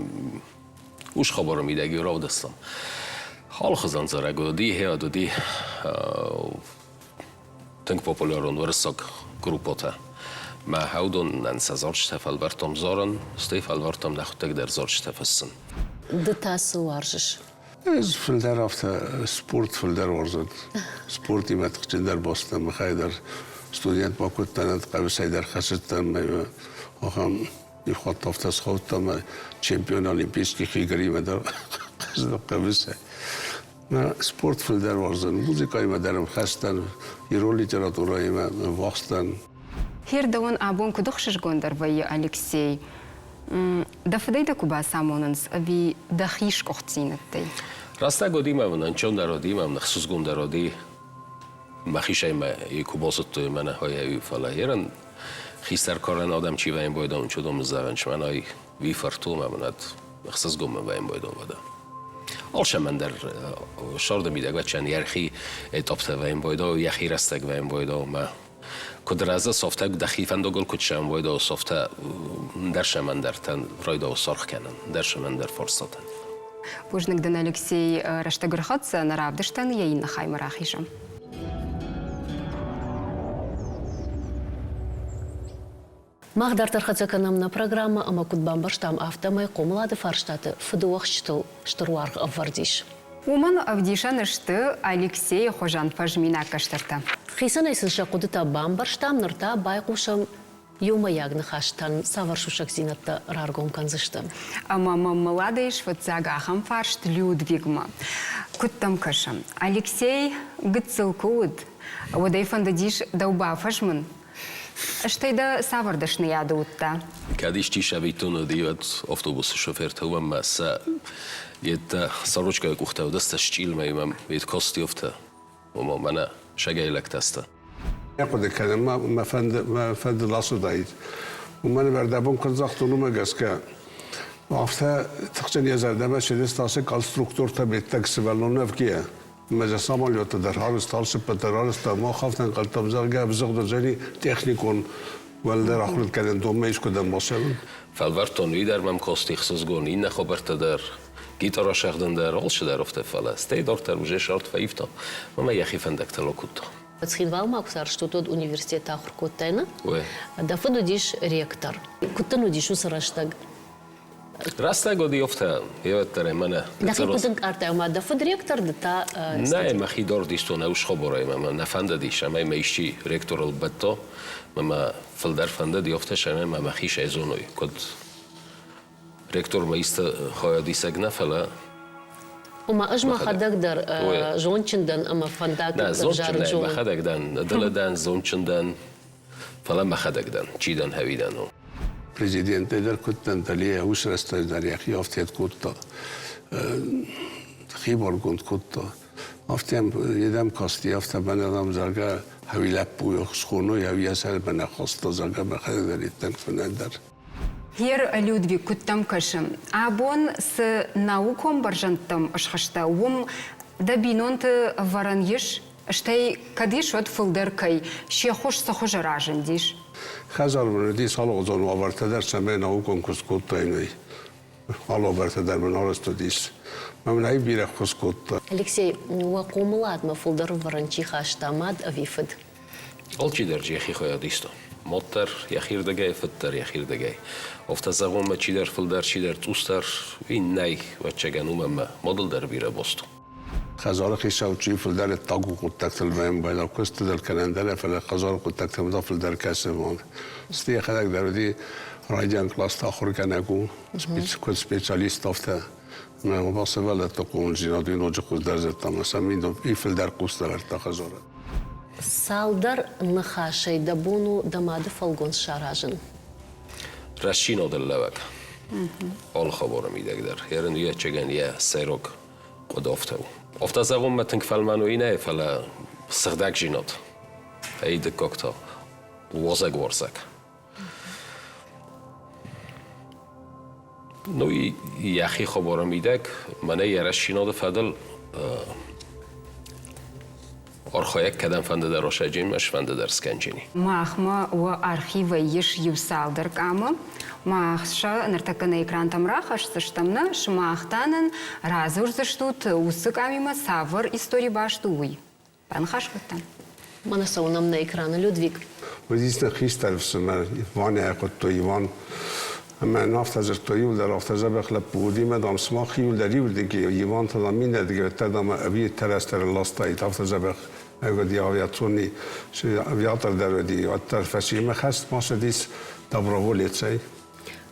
Speaker 4: ус хабары мидӕг равдыстам. Алхуызон зарӕг уыди, хеад уыди тынг популярон уырыссаг группӕтӕ. Мӕ хӕудонӕн сӕ зарджытӕ фӕлвӕрдтам зарын, стӕй фӕлвӕрдтам нӕхуыдтӕг дӕр зарджытӕ фыссын.
Speaker 1: Ды та цы уарзыс?
Speaker 3: Ӕз фылдӕр афтӕ спорт фылдӕр уарзын. Спортимӕ тыхджындӕр бацыдтӕн махӕй дӕр. Студент ма куы уыдтӕн, хъӕбысӕй дӕр хӕцыдтӕн. Ахӕм иу хатт афтӕ схаудта мӕ чемпион олимпийских игримӕ дӕр хъӕбысӕй. Мӕ спорт фылдӕр уарзын, музыкӕимӕ дӕр ӕмхӕст дӕн, ирон литературӕимӕ ӕввахс дӕн.
Speaker 2: Хер дӕуӕн абон куыд ӕхсызгондӕр вӕййы, Алексей? Дӕ фыдӕй дӕ куы бацамонынц ӕви дӕхи сгуыхтдзинӕдтӕй?
Speaker 4: Рӕстӕг уыди мӕ мын ӕнцондӕр уыди, мӕ мын ӕхсызгондӕр уыди. Мӕхицӕй мӕ куы базыдтой мӕнӕ хойӕ, фӕлӕ ерын хистӕр карӕн адӕм чи вӕййын байдон, чудом зӕгъын, мӕнӕй ви фӕрту мӕ мын ӕхсызгон мӕ вӕййын байдон вӕдӕ. Алцӕмӕн дӕр сӕрды мидӕг вӕччӕн йӕхи этаптӕ вӕййын байдо, йӕхи рӕстӕг вӕййын байдо мӕ куыд рӕзы, софтӕ дӕхи фӕндагыл куыд сӕмбойдо, софтӕ дӕр сӕмӕндӕртӕн райдау саргъ кӕнын, дӕр сӕмӕндӕр фарстатӕн.
Speaker 2: Бузныг дын, Алексей, рӕстӕг ӕрхӕццӕ, нӕ равдыстӕн йӕ иннӕ хаймӕ рахизӕм.
Speaker 1: Мах дарддӕр хӕццӕ кӕнӕм нӕ программӕ ӕмӕ куыд бамбӕрстам, афтӕмӕй хъомылады фарстаты фыдыуӕхсчытыл стыр уаргъ ӕвӕрд ис.
Speaker 2: Уымӕн ӕвдисӕн сты Алексейы хуызӕн фӕзминаг кӕстӕртӕ.
Speaker 1: Хицӕнӕй сын сӕ хъуыдытӕ бамбӕрстам, ныр та байхъусӕм иумӕйаг ныхӕстӕн цавӕр сусӕгдзинӕдтӕ раргом кӕндзысты.
Speaker 2: Ӕмӕ мӕм Младӕй сфыццаг ахӕм фарст Людвигмӕ. Куыд дӕм кӕсы, Алексей гыццыл куы уыд, уӕд ӕй фӕндыдис дӕу бафӕзмын? Стӕй дӕ цавӕр дӕсныйады уыдтӕ?
Speaker 4: Кӕд исчи сӕвиттон уыди, уӕд автобусы шофертӕ уымӕн сӕ йедтӕ сорочкӕйы къухтӕ уыдысты счъилмӕ мӕм йед костюмтӕ, ома мӕнӕ сагӕй лӕгтӕ сты.
Speaker 3: Хъуыды кӕнын мӕ фӕнды, мӕ фӕндыл ацыдаид. Уымӕн ӕмӕ ӕрдӕбон куыд загътон, уымӕ гӕсгӕ афтӕ тыхджын йӕ зӕрдӕмӕ цыдысты ацы конструктортӕ беттӕг сывӕллон ӕвгийӕ. Ӕмӕ дзы самолеттӕ дӕр арӕзт, алцыппӕт дӕр арӕзта. Мах афтӕ ӕнхъӕлдтам, зӕгъгӕ, ӕвзыгъд уыдзӕни техникон уӕлдӕр ахуыргӕнӕндонмӕ искуыдӕм бацӕуын.
Speaker 4: Фӕлвӕрдтон, уый дӕр мӕм кости ӕхсызгон, иннӕ хабӕрттӕ дӕр, гитара сӕгъдын дӕр, алцыдӕр афтӕ, фӕлӕ стӕй дарддӕр уже сӕрд фӕивта ӕмӕ йӕхи фӕндӕгтыл акодта.
Speaker 1: Цхинвалмӕ куы цардыстут, уӕд университеты ахуыр кодтай, нӕ? Дӕ фыд уыдис ректор. Куыд дын уыдис уыцы рӕстӕг?
Speaker 4: Рӕстӕг уыди афтӕ, еуӕддӕр ӕй мӕнӕ.
Speaker 1: Дӕхи куыд ӕнкъардтай, ома дӕ фыд ректор, ды та
Speaker 4: Нӕ, мӕхи дард истон ӕус хабарӕй мӕ нӕ фӕндыдис, ӕмӕ мӕ исчи ректорыл бадта, мӕ мӕ фылдӕр фӕндыди афтӕ, ӕмӕ мӕ мӕхи зоной, куыд ректор мӕ исты хайадисӕг нӕ, фӕлӕ
Speaker 1: Ома ӕз мӕхӕдӕг дӕр зондджын дӕн ӕмӕ фӕндаг
Speaker 4: ӕвзарын зонын. Мӕхӕдӕг дӕн, дӕлӕ дӕн, зондджын дӕн. Фӕлӕ мӕхӕдӕг дӕн, чи дӕн, ӕви дӕн.
Speaker 3: Президенттӕй дӕр куыд дӕн, дӕлейӕ уыцы рӕстӕджы дӕр йӕхи афтӕ кодта, хибаргонд кодта. Афтӕ йедӕм касти, афтӕ мӕнӕ дам, зӕгъгӕ, ӕви лӕппуйы схоной, ӕви йӕ сӕр мӕнӕ хаста, зӕгъгӕ, мӕхӕдӕг дӕр иттӕг фынӕй дӕр.
Speaker 2: Гер Людвиг, куыд дӕм кӕсы, абон цы наукон бӕрзӕндтӕм схызтӕ, уым дӕ бинонты ӕвӕрӕн ис? Стӕй кӕд ис, уӕд фылдӕр кӕй се ххуыс цы хуызы разындис?
Speaker 3: Хӕдзары мын уыдис алыгъуызон уавӕртӕ дӕр, цӕмӕй наукон куыст кодтаин, уый. Алы уавӕртӕ дӕр мын арӕзт уыдис. Мӕ мын ӕй бирӕ ххуыс кодта.
Speaker 1: Алексей, уӕ хъомыладмӕ фылдӕр ӕвӕрӕн чи хаста, мад ӕви фыд?
Speaker 4: Алчидӕр йӕхи хайад иста. Мад дӕр йӕхирдыгӕй, фыд дӕр йӕхирдыгӕй. Афтӕ зӕгъон, чидӕр фылдӕр, чидӕр цъусдӕр, уый нӕй, ӕвӕццӕгӕн, уымӕн ӕмӕ мадыл дӕр бирӕ баст у.
Speaker 3: Хӕдзары хицау чи фылдӕр ӕддаг хъуыддӕгтыл баембӕлы, куысты дӕр кӕнӕ ӕндӕр, фӕлӕ хӕдзары хъуыддӕгтӕм та фылдӕр кӕсы. Стӕй йӕхӕдӕг дӕр уыди райдиан къласты ахуыргӕнӕг у, куыд специалист, афтӕ. Мӕ сывӕллӕтты хъомылдзинад уый ноджы хуыздӕр зыдта ӕмӕ сӕм уый фылдӕр хъус дӕвӕрдта хӕдзары.
Speaker 1: Цалдӕр ныхасӕй дӕ бон у дӕ мады фӕлгонц саразын?
Speaker 4: Рӕстдзинады лӕвӕг. Алы хабары мидӕг дӕр. Ерын ӕвӕццӕгӕн йӕ сӕйраг хъуыды афтӕ у. Афтӕ зӕгъон мӕ тынг фӕлмӕн уый нӕй, фӕлӕ сыгъдӕгдзинад. Ӕй дыккаг та уазӕгуарзаг. Ну йӕхи хабары мидӕг мӕнӕ йӕ рӕстдзинады фӕдыл архайӕг кӕдӕмфӕнды дӕр осӕджимӕ, сфӕнды дӕр скӕнджини.
Speaker 2: Махмӕ уӕ архивӕй ис иу цалдӕр къамы. Мах сӕ ныртӕккӕ нӕ экрантӕм рахӕсдзыстӕм нӕ, сымах та нын радзурдзыстут, уыцы къамимӕ цавӕр истори баст у, уый. Баныхас кодтам.
Speaker 1: Мӕнӕ цӕуынӕм нӕ экраны Людвиг.
Speaker 3: Уыдис нӕ хистӕр ӕфсымӕр Иванӕ хуыдтой Иван. Ӕмӕ йын афтӕ дзырдтой, иуылдӕр афтӕ дзӕбӕх лӕппу уыди, мӕ, дам, сымах иуылдӕр иуырдыгӕй, Иван та, дам, иннӕрдыгӕй, дам, ӕви тӕрӕстӕр ластаид, афтӕ дзӕбӕх уыди авиационный авиатор дӕр уыди, уӕддӕр фӕсимӕ хӕст ма цыдис доброволецӕй.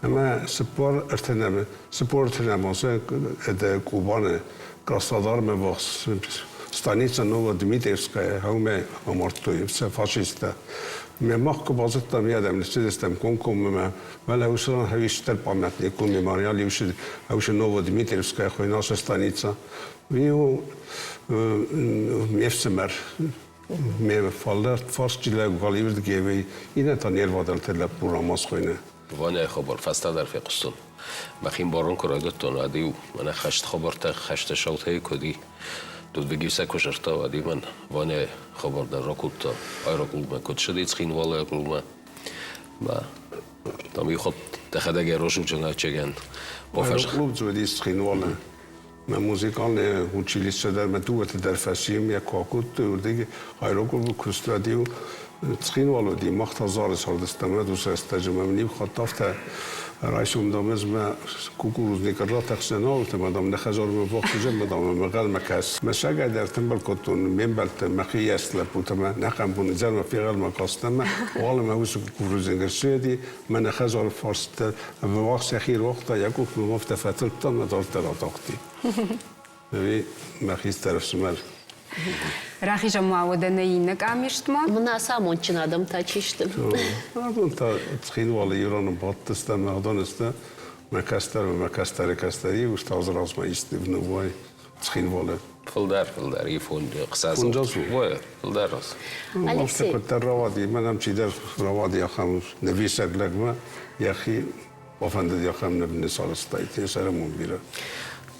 Speaker 3: Ӕмӕ 43-ӕм 43-ӕм азы Кубаны Краснодармӕ ввахс станицӕ Новодмитриевская уымӕй амардтой сӕ фашисттӕ. Мӕ мах куы базыдтам, йӕ адӕм ныццыдыстӕм комкоммӕ, фӕлӕ уыцы ран хӕвистдӕр памятник у мемориал, уыцы Новодмитриевская хуыйны ацы станицӕ. Уый у ме фсымӕр Ме фаллӕрд фарсти лӕг галиуырдыгӕй иннӕ та не рвадӕлты лӕппу Рамаз хуыйны.
Speaker 4: Ваняйы хабар фӕстӕдӕр фехъуыстон. Мӕхи мбарын куы райдыдтон, уӕд-иу мӕнӕ хӕсты хабӕрттӕ хӕсты саутӕй куыд и, Дудвиг-иу сӕ куы зыдта, уӕд-иу мӕн Ваняйы хабар дӕр ракодта аэроклубмӕ, куыд ссыди Цхинвалы аэроклубмӕ. Мӕ там иу хатт дӕхӕдӕг ӕросуджын ӕвӕццӕгӕн
Speaker 3: Аэроклуб дзы уыдис Цхинвалы. Мӕ музыкалный училище дӕр мӕ дыууӕты дӕр фӕци, йӕ куы акодтой, уырдыги аэроклубы куыст уӕд-иу Цхинвал уыди, мах та Зары цардыстӕм, уӕд уыцы рӕстӕджы мӕм иу хатт афтӕ райсом, дам, ӕз мӕ кукурузник ратӕхдзынӕн ауылты, мӕ, дам, нӕ хӕдзармӕ ввахс уыдзӕн, мӕ, дам, ӕмӕ гъӕлмӕ кӕс. Мӕ сагӕй дӕр тымбыл кодтон ме мбӕлтты, мӕхи йӕс лӕппутӕ мӕ нӕхъӕн бон изӕрмӕ фегъӕлмӕ кастӕн мӕ уалынмӕ уыцы кукурузник ӕрсыди, мӕ нӕ хӕдзары фарсты ӕввахс йӕхи руагъта, йӕ къух мӕм афтӕ фӕтылдта мӕ дарддӕр атахти. Ӕви мӕ хистӕр ӕфсымӕр.
Speaker 2: Рахизӕм ма уӕдӕ нӕ иннӕ къамистмӕ.
Speaker 1: Мын ацы амондджын адӕм та чи сты?
Speaker 3: Адон та Цхинвалы Ираны бадтысты ӕмӕ адон сты мӕ кӕстӕр ӕмӕ мӕ кӕстӕры кӕстӕр иу стауз размӕ ист ныввай Цхинвалы.
Speaker 4: Фылдӕр, фылдӕр, ифон хсӕз.
Speaker 3: Фондз у?
Speaker 4: Ой, фылдӕр раз.
Speaker 1: Алексей.
Speaker 3: Куыддӕр рауади, мӕнӕм чидӕр рауади ахӕм нывисӕг лӕгмӕ, йӕхи бафӕндыд ахӕм ныв ныссарӕзтаид, йӕ сӕрӕмон бирӕ.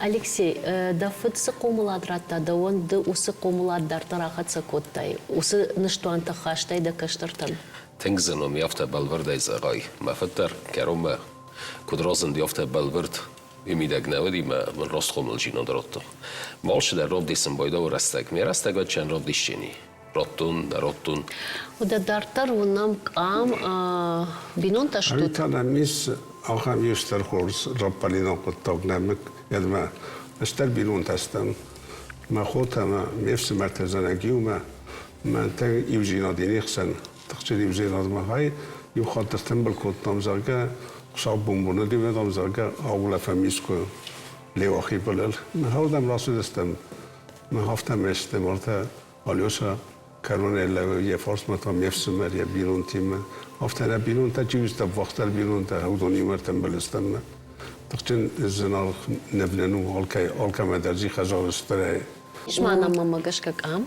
Speaker 1: Алексей, дӕ фыд цы хъомылад радта дӕуӕн, ды уыцы хъомылад дарддӕр ахӕццӕ кодтай, уыцы ныстуантӕ хастай дӕ кӕстӕртӕн?
Speaker 4: Тынг зын у, ми афтӕ бӕлвырдӕй зӕгъай. Мӕ фыд дӕр кӕронмӕ куыд разынди, афтӕ бӕлвырд уый мидӕг нӕ уыди мӕ мын раст хъомылджинад радта. Алчидӕр равдисын байдауы рӕстӕг. Ме рӕстӕг адджын равдисджени. Радтон, нӕ радтон.
Speaker 1: Уӕдӕ дарддӕр уынӕм къам бинонтӕ стут.
Speaker 3: Ӕви та нӕм ис ахӕм иу стыр хорз раппӕлинаг хъуыддаг нӕ мыггагмӕ. Стыр бинонтӕ стӕм. Мӕ хотӕ ӕмӕ ме фсымӕртӕ зӕнӕг иумӕ. Мӕн та иудзинад не хсӕн. Тыхджын иудзинадмӕ хай иу хатт ӕртымбыл кодтам, зӕгъгӕ, Хуыцау бон-боны дивӕдам, зӕгъгӕ, аулӕфӕм искуы Леуахи былыл. Мӕ хӕлдӕм рацыдыстӕм, мӕ афтӕ мӕсты, уартӕ Алеша. Кӕронӕй лӕууы йӕ фарсмӕ та ме фсымӕр йӕ бинонтимӕ. Афтӕ нӕ бинонтӕ чи уыдысты, ӕввахсдӕр бинонтӕ, уыдон иумӕ ӕртӕмбӕлыстӕм. Тыхджын зынаргъ ныв нын у алкӕй, алкӕмӕ дӕр зи хӕдзары стырӕй.
Speaker 1: Ис ма нӕм мӕнмӕ гӕсгӕ къам.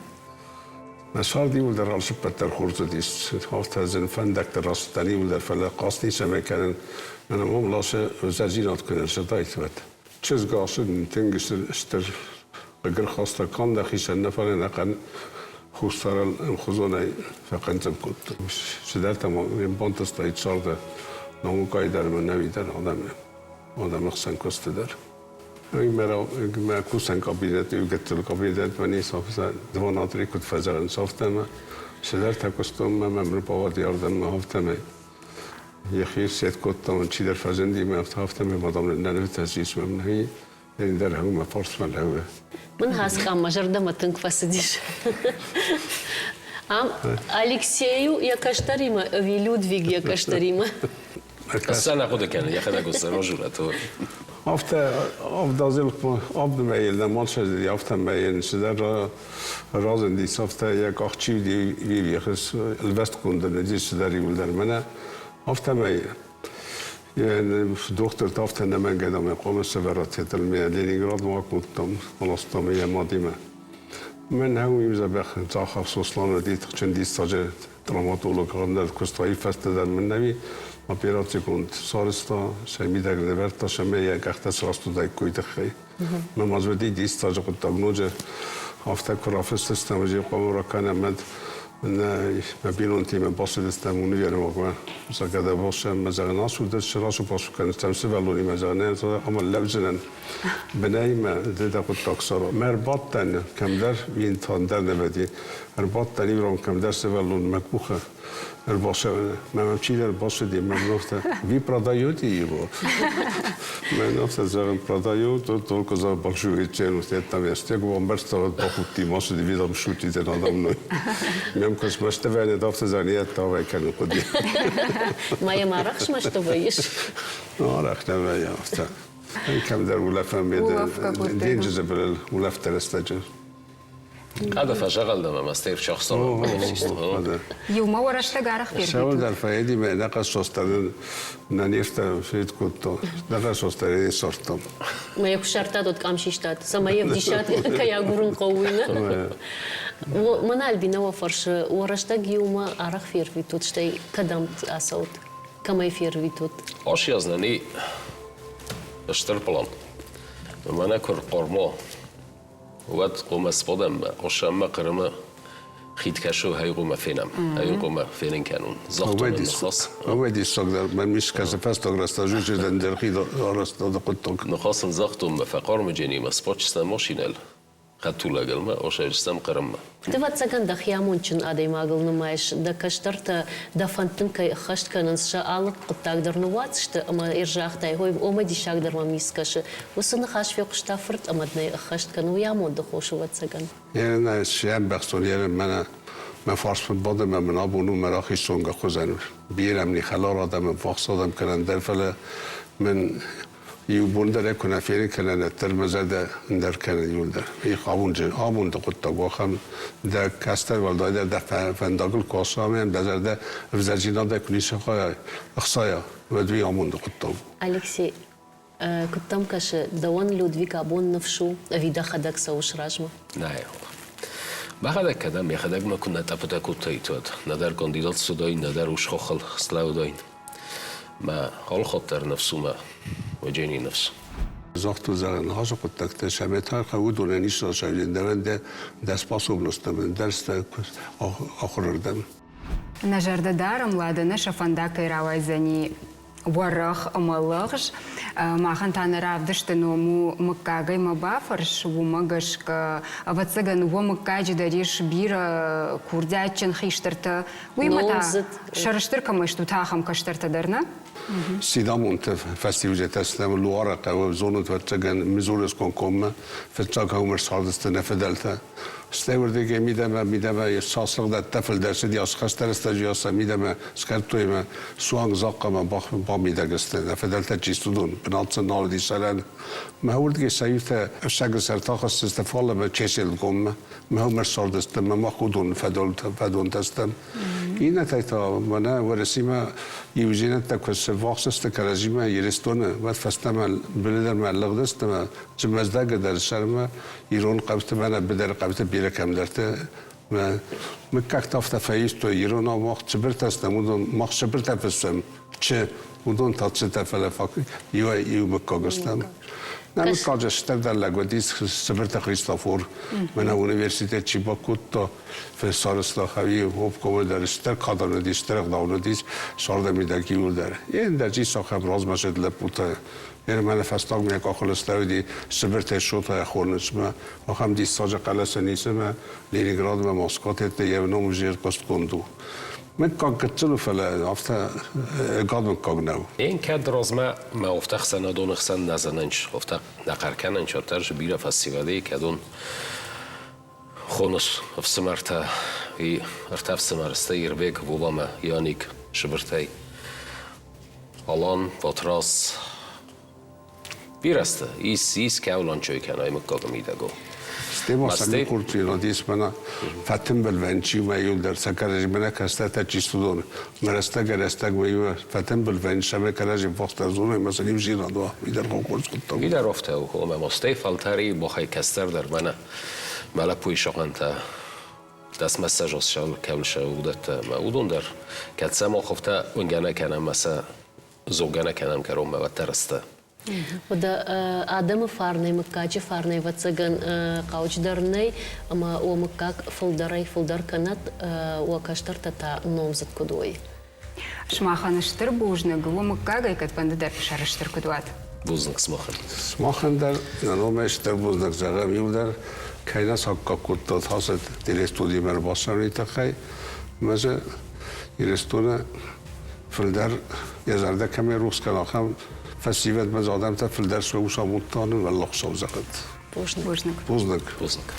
Speaker 3: Мӕ цард иуылдӕр алцыппӕт дӕр хорз уыдис. Афтӕ зын фӕндӕгты рацыдтӕн иуылдӕр, фӕлӕ хъаст ницӕмӕй кӕнын. Мӕнӕ мӕм ласы ӕвзӕрдзинад куы нӕ рцыдаид, уӕд. Чызг ацыд тынг стыр ӕгӕрхаста канд ӕхицӕн нӕ, фӕлӕ ӕнӕхъӕн Хуссарӕн ӕмхуызонӕй фӕхъынцъым кодта. Цыдӕртӕ ма йын бантыстаид царды наукӕйы дӕр ӕмӕ нӕуи дӕр адӕмы, адӕмы хсӕн куысты дӕр. Мӕ кусӕн кабинет, иу гыццыл кабинет мӕ ис, дывонатри куыд фӕзӕгъынц, афтӕ ӕмӕ цыдӕртӕ куыстон мӕ мӕм ӕрбауади ардӕм, афтӕмӕй йӕхи сет кодта, чидӕр фӕзынди мӕ афтӕмӕй мадам нӕ нывтӕ сисмӕ нӕхи ӕндӕр мӕ фарсмӕ лӕууы.
Speaker 1: Мын хаскъам мӕ зӕрдӕмӕ тынг фӕцыдис. Ам Алексей у йӕ кӕстӕримӕ ӕви Людвиг йӕ кӕстӕримӕ?
Speaker 4: Сцена хъуыды кӕны, йӕхӕдӕг осторожно, то
Speaker 3: Афтӕ авдазыл авдмӕйыл нӕ мансӕзыди, афтӕмӕй цыдӕр разындис, афтӕ йӕ къах чи уыди, вивихыс ӕлвӕстгонд ын уыдис цыдӕр иуылдӕр. Мӕнӕ афтӕмӕй дохтыртӕ афтӕ нӕмӕнгӕй дам хъуамӕ сӕвӕрат ме Ленинградмӕ акодтам, аластам йӕ мадимӕ. Мӕн уый дзӕбӕх Цахав Сослан уыди тыхджын диссаджы травматолог ӕндӕр куыста фӕстӕдӕр мын нӕуи операцигонд сарӕзта, сӕ мидӕг нывӕрдта, цӕмӕй йӕ къӕхтӕ сраст уыдаиккой тыххӕй. Мӕ ма уыди диссаджы хъуыддаг ноджы афтӕ куы рафыстыстӕм, ӕз хъуамӕ ракӕнӕм мӕ бинонтимӕ бацыдыстӕм универмагмӕ. Зӕгъгӕ, босӕм, мӕ зӕгъын, ацу, цы рацу-бацу кӕныстӕм сывӕллонимӕ, зӕгъын, ӕмӕ лӕудзынӕн. Бынӕй мӕ ды дӕ хъуыддаг сара. Мӕ ӕрбадтӕн кӕмдӕр, винтон дӕр нӕ вӕди. Ӕрбадтӕн ирон кӕмдӕр сывӕллон мӕ къухы ӕрбацӕуӕны. Мӕ мӕм чидӕр бацыди, мӕ афтӕ, вы продаете его? Мӕн афтӕ зӕгъын, продаю, то только за большую цену. Там я стегу бамбӕрста, бахудти, ма цыди, видам шутите надо мной. Мӕм куы смӕсты вӕййы, афтӕ зӕгъын, йӕ тавӕй кӕнын хъуыди.
Speaker 1: Ма йӕм арӕх смӕсты вӕййыс?
Speaker 3: Арӕх нӕ вӕййы афтӕ. Кӕмдӕр улӕфӕн денджызы былыл улӕфты рӕстӕджы.
Speaker 4: Къада фӕзӕгъӕлдӕм ӕмӕ стӕй ӕрчахстам.
Speaker 2: Иумӕ уӕ рӕстӕг арӕх фервитут?
Speaker 3: Цӕуылдӕр фӕедимӕ нӕхъӕссостӕн нӕ нефтӕ фед кодтон. Нӕхъӕссостӕн сортам.
Speaker 1: Мӕ куы ссардтат, уӕд къам систат, цӕмӕй ӕвдисат, кӕй агурын хъӕуы, уый нӕ? Мӕнӕ Альбинӕ уӕ фӕрсы, уӕ рӕстӕг иумӕ арӕх фервитут, стӕй кӕдӕм ацӕут? Кӕмӕй фервитут?
Speaker 4: Ошязна стыр план. Мӕнӕ куы рхъуырмо, уӕд хъуамӕ сбадӕм Ошаммӕ Хъырымы хидкӕсы хӕйгъумӕ фенӕм, хӕйгъумӕ фенын кӕнун. Загътон ныхас.
Speaker 3: Ӕвӕй диссагдӕр, мӕн мискӕсы фӕстаг рӕстӕджы ӕндӕр хид арӕзтады хъуыддаг.
Speaker 4: Ныхас ын загътон мӕ фӕхъармыдженимӕ сбадтыстӕм машинӕйыл. Хӕдтулӕгыл ошӕйстӕм Хъырыммӕ.
Speaker 1: Ды, ӕвӕццӕгӕн, дӕхи амондджын адӕймагыл нымайыс, дӕ кӕстӕртӕ дӕ фӕндтын кӕй ӕххӕст кӕнынц, сӕ алы хъуыддаг дӕр ныууадздзысты ӕмӕ ӕрзагътай, ой, омӕ диссагдӕр мӕм ницы кӕсы. Уыцы ныхас фехъуыста фырт ӕмӕ дын ӕй ӕххӕст кӕны, уый амонды хос, ӕвӕццӕгӕн.
Speaker 3: Ерын сӕмбӕхстон, ерын мӕнӕ мӕ фарсмӕ бады ӕмӕ мын абон у мӕ рахиз цонг хуызӕн. Бирӕ мын хӕлар адӕм, ӕввахс адӕм кӕнӕн дӕр, фӕлӕ мын Иу бон дӕр ӕй куы нӕ фенын кӕнӕ, уӕддӕр мӕ зӕрдӕ ӕндӕр кӕны иуылдӕр. Их амонды хъуыддаг у ахӕм. Дӕ кӕстӕр уӕлдайдӕр дӕ фӕндагыл куы ацӕуа ӕмӕ дӕ зӕрдӕ ӕвзӕрдзинадӕй куы ницы ӕхсайа, уӕд уый амонды хъуыддаг у.
Speaker 1: Алексей, куыд дӕм кӕсы, дӕуӕн Людвиг абон ныфс у ӕви дӕхӕдӕг цӕуыс размӕ?
Speaker 4: Нӕ. Мӕхӕдӕг кӕдӕм, йӕхӕдӕг мӕ куы нӕ тъӕппытӕ кодтаид, уӕд нӕдӕр кандидат суыдаин, нӕдӕр ус-хохыл слӕуыдаин. Мӕ алхатт дӕр ныфс у мӕ Уӕджени ныфс.
Speaker 3: Загътой, зӕгъын, ныхасы хъуыддӕгтӕ сӕ тархъӕ уыдонӕн ис расайдзӕн дӕ способносттӕм, дӕрзтӕ ахуырырдӕм.
Speaker 2: Нӕ зӕрдӕ дарӕм, Ладанӕ сӕ фӕндаг кӕй рауайдзӕни уӕрӕх ӕмӕ лӕгъз. Махӕн та нӕ равдысты ном у «Мыггагӕй мӕ бафӕрс», уымӕ гӕсгӕ, ӕвӕццӕгӕн, уӕ мыггаджы дӕр ис бирӕ курдиатджын хистӕртӕ. Уыимӕ та сӕрыстыр кӕмӕй стут, ахӕм кӕстӕртӕ дӕр, нӕ?
Speaker 3: Сидамонты фӕстиуджытӕ стӕм Луары хъӕуы зонут, ӕвӕццӕгӕн, Мызуры сконкоммӕ фыццаг хъӕумӕ ссардысты нӕ фыдӕлтӕ. Стӕй уырдыгӕй мидӕмӕ, мидӕмӕ цалцӕгдӕттӕ фылдӕр цыди, хӕстӕрӕстӕджы йӕ мидӕмӕ скӕрдтой ӕмӕ суанг Захъхъамӕ бамидӕг сты. Нӕ фыдӕлтӕ чи сты, уыдон бынат сын нал уыди цӕрӕн. Мӕ уырдыгӕй сӕ иутӕ ӕфсӕгы сӕрты ахызтысты фалӕмӕ Чеселгоммӕ. Мӕ уым ӕрцардысты ӕмӕ мах уыдон фӕдонтӕ стӕм. Иннӕтӕй та мӕнӕ Уӕрӕсемӕ иудзинӕдтӕ куы сыввахс сты кӕрӕдзимӕ Ирыстоны, уӕд фӕстӕмӕ былыдӕрмӕ лыгъдысты ӕмӕ Мӕздӕгы дӕр сӕрмӕ ирон хъӕуты мӕнӕ быдыры хъӕуты бирӕ кӕмдӕрты мӕ мыггӕгтӕ афтӕ фӕистой, иронау мах цыбыртӕ стӕм, уыдон мах цыбыртӕ фыссӕм, чи, уыдон та цытӕ, фӕлӕ иуӕй иу мыггаг стӕм. Нӕ мыггаджы стырдӕр лӕг уыдис Цыбырты Христофор. Мӕнӕ университет чи бакодта, фӕсарӕзта хӕви обкомы дӕр стыр кадӕн уыдис, стыр ӕгъдау уыдис, царды мидӕг иуылдӕр. Ӕндӕр чи сахӕм размӕцыд лӕппутӕ. Мӕнӕ фӕстагмӕ къахыл слӕууыди Сыбыртӕй Шотайы хонынцмӕ, ахӕм диссаджы хъӕлӕсы ницымӕ Ленинградмӕ Москватӕй йӕ ном зӕр хъуыстгонд у. Мыггаг гыццыл у, фӕлӕ афтӕ ӕгад мыггаг нӕу.
Speaker 4: Ен кӕд размӕ мӕ офтӕ ӕхсӕнадон ӕхсӕн нӕ зӕнӕнч, офтӕ нӕ хъӕр кӕнӕнч, уӕддӕр же бирӕ фӕсивӕдӕй кӕдон хоныс ӕфсымӕртӕ и ӕртӕ ӕфсымӕры стӕй Ирбег, Вова мӕ Яник Сыбыртӕй. Алан, Батрадз, бирӕ сты. Ис, ис кӕуылӕнчой кӕнай мыггагы мидӕг.
Speaker 3: Стемасами куртинодис мӕнӕ фӕтымбыл вӕнчимӕ иуылдӕр сӕ кӕрӕдзимӕ нӕ кӕстӕртӕ чи сты, уыдон. Мӕ рӕстӕгӕй-рӕстӕгмӕ иу фӕтымбыл вӕнчамӕ кӕрӕдзи фӕхстӕр дзурой ӕмӕ сын иудзинад уа, уый дӕр хорз хъуыддаг у.
Speaker 4: Уый дӕр афтӕ у, омӕ ма стӕй фӕлтӕри бохӕй кӕстӕрдӕр мӕнӕ мӕ лӕппуйы сахъантӕ дӕсмӕссӕжос кӕуыл сӕ уыдӕттӕ ӕмӕ уыдон дӕр кӕд сӕ моховтӕ уынгӕ нӕ кӕнӕм ӕмӕ сӕ зонгӕ нӕ кӕнӕм кӕронмӕ, уӕддӕр сты.
Speaker 1: Уӕдӕ адӕмы фарнӕй, мыггаджы фарнӕй, ӕвӕццӕгӕн, хъауджыдӕр нӕй, ӕмӕ уӕ мыггаг фылдӕрӕй-фылдӕр кӕнӕт, уӕ кӕстӕртӕ та номдзыд куыд уой.
Speaker 2: Сымахӕн стыр бузныг, уӕ мыггагӕй кӕдфӕнды дӕр сӕрыстыр куыд уат.
Speaker 4: Бузныг сымахӕн.
Speaker 3: Сымахӕн дӕр нӕ номӕй стыр бузныг зӕгъӕм иу дӕр, кӕй нӕ саккаг кодтат ацы телестудимӕ ӕрбацӕуыны тыххӕй. Ӕмӕ дзы Ирыстоны фылдӕр йӕ зӕрдӕ кӕмӕй рухс кӕна, ахӕм фӕсивӕдмӕ дзы адӕмтӕ фылдӕр цы ус амудта, нын Ӕллах Хуыцау зӕгъӕд.
Speaker 2: Бузныг.
Speaker 3: Бузныг.
Speaker 4: Бузныг.